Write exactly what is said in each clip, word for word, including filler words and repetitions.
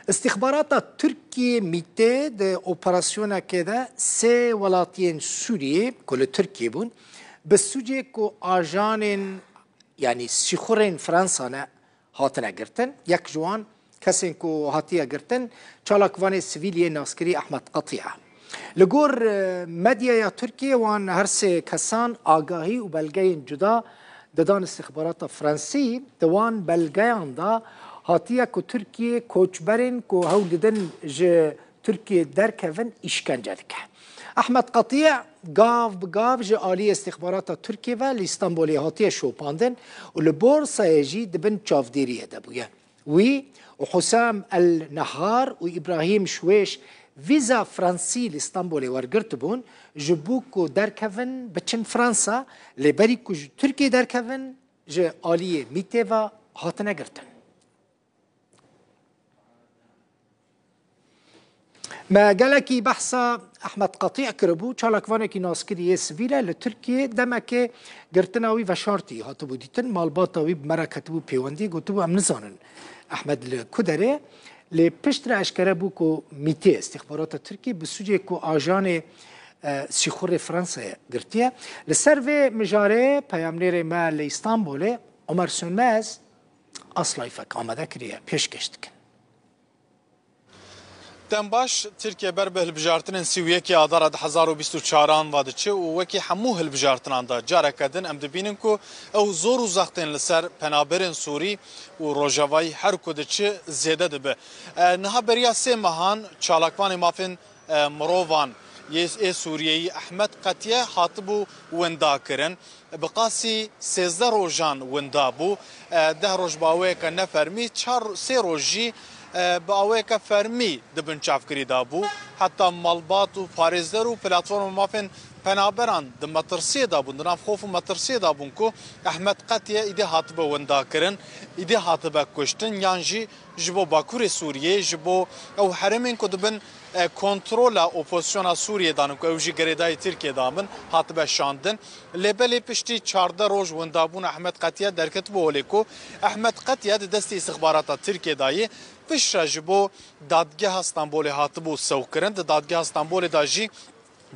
Îstîxbarata Tirkiyê, MÎT'ê, di operasyonekê de sê welatiyên Sûriyê ku li Tirkiyê bûn, bi sûcê ku ajanên, yanî sîxurên Fransa ne, hatine girtin. Yek ji wan kesên ku hatiye girtin, çalakvanê sivîl yê naskirî Ehmed Qetî ye. Li gor, e, medyaya Tirkiyê, wan her sê kesan agahî û belgeyên cuda didan îstîxbarata Fransî. Di wan belgeyan de hatiye ku Tirkiye koçberên ku hewl didin ji Tirkiye derkevin, îşkence dike. Ehmed Qetiye gav bi gav ji aliyê îstîxbarata Tirkiye ve li Îstanbulê hatiye şopandin û li Borsayê jî di bin çavdêriyê de bûye. Wî û Husam El Nehar û Îbrahîm Şwêş vîza Fransî li Stenbolê wergirtibûn, ji bo ku derkevin biçin Fransa, lê berî ku ji Tirkiyê derkevin, ji aliyê MÎT'ê ve hatine girtin. Me gelekî behsa Ehmed Qetî kiribû, çalakvanekî naskirî yê sivîl e, li Tirkiyê demekê girtina wî veşartî hatibû dîtin, malbata wî bi me re ketibû pêwendiyê, gotibû, em nizanin Ehmed li ku derê, lê piştre eşkere bû ku MÎT'ê, îstîxbarata Tirkiyê, bi sûcê ku ajanê, e, sîxurê Fransayê girtiye. Li ser vê mijarê peyamnêrê me li Îstanbulê, Omer Sönmez, aslayfek amade kiriye, pêşkêş dikin. Dem baş, Tirkiye ber bi hilbijartinên sî û yekê Adara du hezar û bîst û çaran ve diçe û wekî hemû hilbijartinan de careke din em dibînin ku ew zor û zextên li ser penaberên Sûrî û Rojavayî her ku diçe zêde dibe. E, niha beriya sê mehan çalakvanê mafên, e, mirovan yê, ê Sûriyeyî Ehmed Qetiye hatibû winda kirin. Bi qasî sêzdeh rojan winda bû. E, deh roj bi awayeke nefermî, çar, sê roj jî, e, bi awayeke fermî di bin çavkirî de bû. Heta malbat û parêzler û platforma mafên penaberan di metirsiyê de bûn, di nav xof û metirsiyê de bûn ku Ehmed Qetiye îdî hatibe winda kirin, îdî hatibe kuştin yan jî ji bo Bakurê Sûriyê, ji bo ew herêmên ku di bin, e, kontrola opozisyona Sûriyê de ne ku ew jî girêdayî Tirkiyê de bin, hatibe şandin. Lê belê piştî çardeh roj windabûna Ehmed Qetiye derketibû holê ku Ehmed Qetiye di destê îstixbarata Tirkiyê de ye. Piştre ji bo dadgeha Stenbolê hatibû sewkirin. Di dadgeha Stenbolê de jî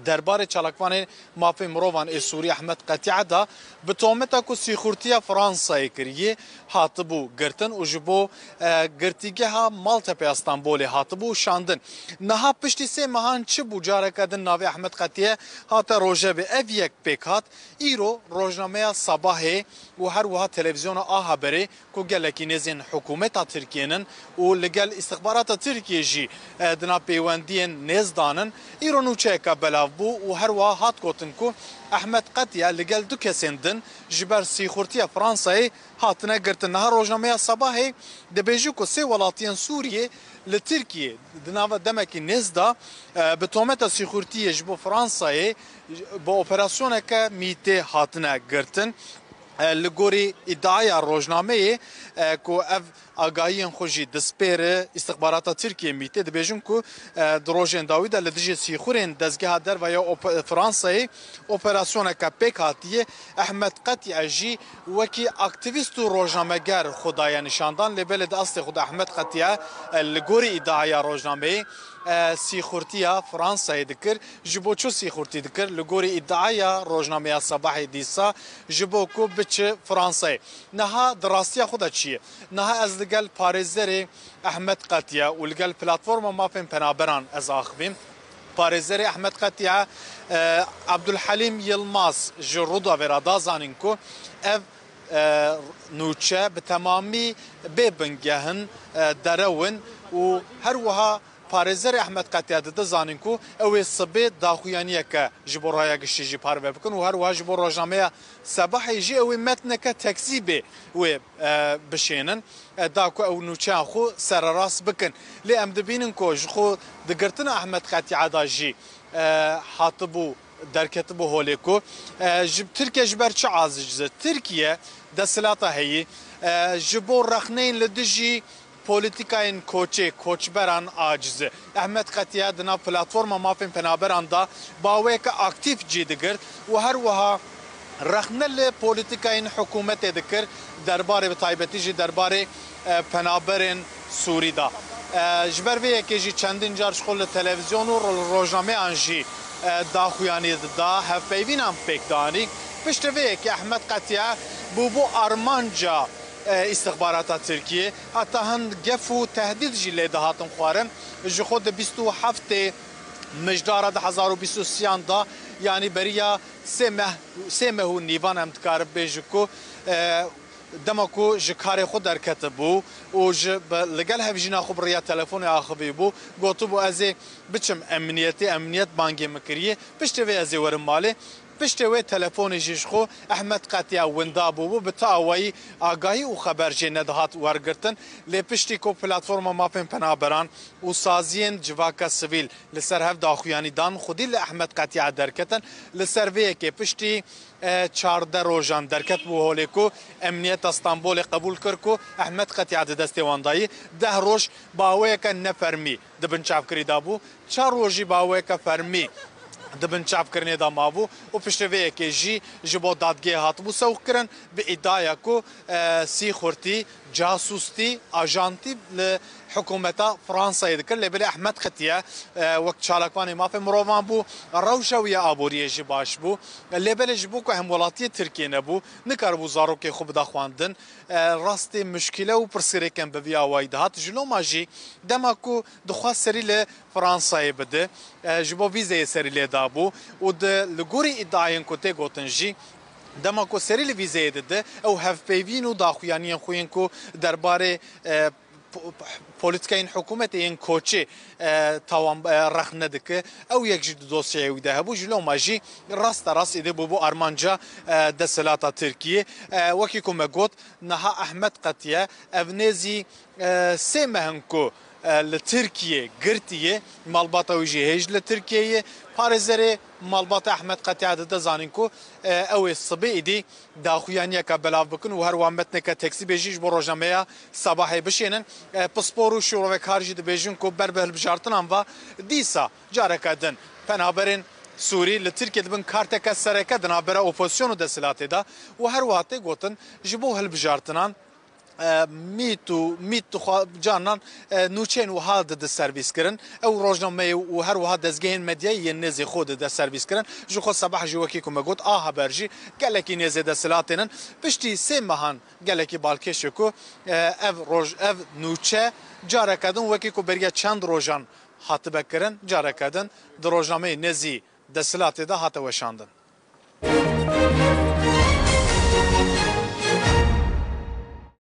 derbarê çalakvanê mafê mirovan ê Sûrî Ehmed Qetiye de bi tometa ku sîxurtiya Fransayê kiriye hatibû girtin û ji bo, e, girtîgeha Maltepeya Stenbolê hatibû şandin. Niha piştî sê mehan çi bû? Careke din navê Ehmed Qetiye hate rojevê. Ev yek pêk hat. Îro rojnameya Sabahê û her wiha televîzyona A Haberê ku gelekî nêzên hikûmeta Tirkiyê nin û li gel îstixbarata Tirkiyê jî, e, di nav pêwendiyên nêz de nin, îro nûçeyeke belav bû û her wiha hat gotin ku Ehmed Qetiye li gel du kesên din ji ber sîxurtiya Fransayê hatine girtin. Niha rojnameya Sabahê dibêje ku sê welatiyên Sûriyê li Tirkiyê di nava demekî nêz de, e, bi tometa sîxurtiyê ji bo Fransayê bi operasyoneke MÎT'ê hatine girtin. E, li gorî îdiaya rojnameyê, e, ku ev agahiyên xwe jî dispêre îstixbarata Tirkiyê MÎT'ê, dibêjin ku, e, di rojên dawî de li dijî sîxurên dezgeha derve ya op-, Fransayê operasyoneke pêk hatiye. Ehmed Qetiye jî wekî aktîvîst û rojnameger xwe daye nîşandan, lê belê di aslê xwe de Ehmed Qetiye, e, li gorî îdiaya rojnameyê, e, sîxurtiya Fransayê dikir. Ji bo çi sîxurtî dikir? Li gorî îdiaya rojnameya Sabahê dîsa ji bo ku biçe Fransayê. Niha di rastiya xwe de çi ye? Niha ez li gel parêzerê Ehmed Qetiye û li gel Platforma Mafên Penaberan ez axivîm. Parêzerê Ehmed Qetiye, e, Abdulhelîm Yilmaz ji Rûdawê re da zanîn ku ev, e, nûçe bi temamî bê bingeh in, e, derew in û her wiha parêzerê Ehmed Qetiye dide zanîn ku ew ê sibê daxuyaniyeke ji bo raya giştî jî parve bikin û her wiha ji bo rojnameya Sebahê jî ew ê metneke tekzîbê wê, e, bişênin, e, da ku ew nûçeyan xwe sererast bikin. Lê em dibînin ku ji xwe di girtina Ehmed Qetiye de jî, e, hatibû, derketibû holê ku, e, ji, Tirkiye ji ber çi aciz e? Tirkiye desthilata heyî, e, ji bo rexneyên li dijî polîtîkayên koçê, koçberan aciz e. Ehmed Qetiye di nav Platforma Mafên Penaberan de bi awayeke aktîf cî digirt û her wiha rexne li polîtîkayên hikûmetê dikir, derbarê, bi taybetî jî derbarê, e, penaberên Sûrî de. E, ji ber vê yekê jî çendin car ji xwe li televîzyon û ro-, rojnameyan jî, e, daxuyanî dida, hevpeyvînan pêk danî. Piştî vê yekê Ehmed Qetiye bûbû armanca, e, îstixbarata Tirkiyê. Heta hin gef û tehdîd jî lê dihatin xwarin. Ji xwe di bîst û heftê Mijdara du hezar û bîst û sêyan da, yanî beriya sê meh, sê meh û nîvan em dikarin bêjin ku, e, dema ku ji karê xwe derketibû û ji, bi, li gel hevjîna xwe bi riya telefonê axivî bû, gotibû, "Ez ê biçim emniyetê, emniyet bangê min kiriye, piştê vê ez ê werim malê." Piştê wê telefonê jî ji xwe Ehmed Qetiya winda bûbû, bi ti awayî agahî û xeber jê nedihat wergirtin. Lê piştî ku Platforma Mafên Penaberan û saziyên civaka sivîl li ser hev daxuyanî dan, xwedî li Ehmed Qetiya derketin. Li ser vê yekê piştî, e, çardeh rojan derketibû holê ku Emniyeta Stenbolê qebûl kir ku Ehmed Qetiya di destê wan dayî. Deh roj bi awayeke nefermî di bin çavkirî de bû. Çar roj jî bi awayeke fermî di bin çavkirinê de mabû û piştî vê yekê jî ji bo dadgehê hatibû sewqkirin bi îdiaya ku, e, sîxurtî, casûstî, ajantî li hikûmeta Fransayê dikir. Lê belê Ehmed Qetiye, e, wek çalakvanê mafê mirovan bû, rewşa wî ya aboriyê jî baş bû. Lê belê ji bo ku hemwelatiyê Tirkiyê nebû, nikaribû zarokê xwe bida xwendin. E, rastê muşkîle û pirsgirêkên bi vî awayî dihat. Ji loma jî dema ku dixwest serî li Fransayê bide, e, ji bo vîzeyê serî lê dabû û di, li gorî îdiayên ku tê gotin jî, dema ku serî li vîzeyê dide, ew hevpeyvîn û daxuyaniyên xwe yên ku derbarê, e, po-, polîtîkayên hikûmetê yên koçê, e, tawan, e, rexne dike, ew yek jî di dosyayê wî de hebû. Ji loma jî rasterast êdî bûbû armanca, e, desthilata Tirkiyê. E, wekî ku me got, niha Ehmed Qetiye, ev nêzî, e, sê meh in ku, e, li Tirkiyê girtî ye, malbata wî jî hêj li Tirkiyê ye. Parêzerê malbata Ehmed Qetiya dide zanîn ku, e, ew ê sibê êdî daxuyaniyeke belav bikin û her wiha metneke teksîbê jî ji bo rojnameya Sabahê bişênin. E, pispor û şîrovekar jî dibêjin ku ber bi hilbijartinan ve dîsa careke din penaberên Sûrî li Tirkiyê di bin karteke sereke di navbera opozîsyon û desthilatê de û her wiha tê gotin ji bo hilbijartinan, e, mît û mît dixwa-, carinan, e, nûçeyên wiha dide servîskirin. Ew rojnameyê û her wiha dezgehên medyayî yên nêzê xwe dide servîskirin. Ji xwe Sebah jî wekî ku me got, A Haber jî gelekî nêzê desthilatê nin. Piştî sê mehan gelekî balkêş e ku, e, ev roj, ev nûçe careke din wekî ku beriya çend rojan hatibe kirin, careke din di rojnameyê nêzî desthilatê de hate weşandin.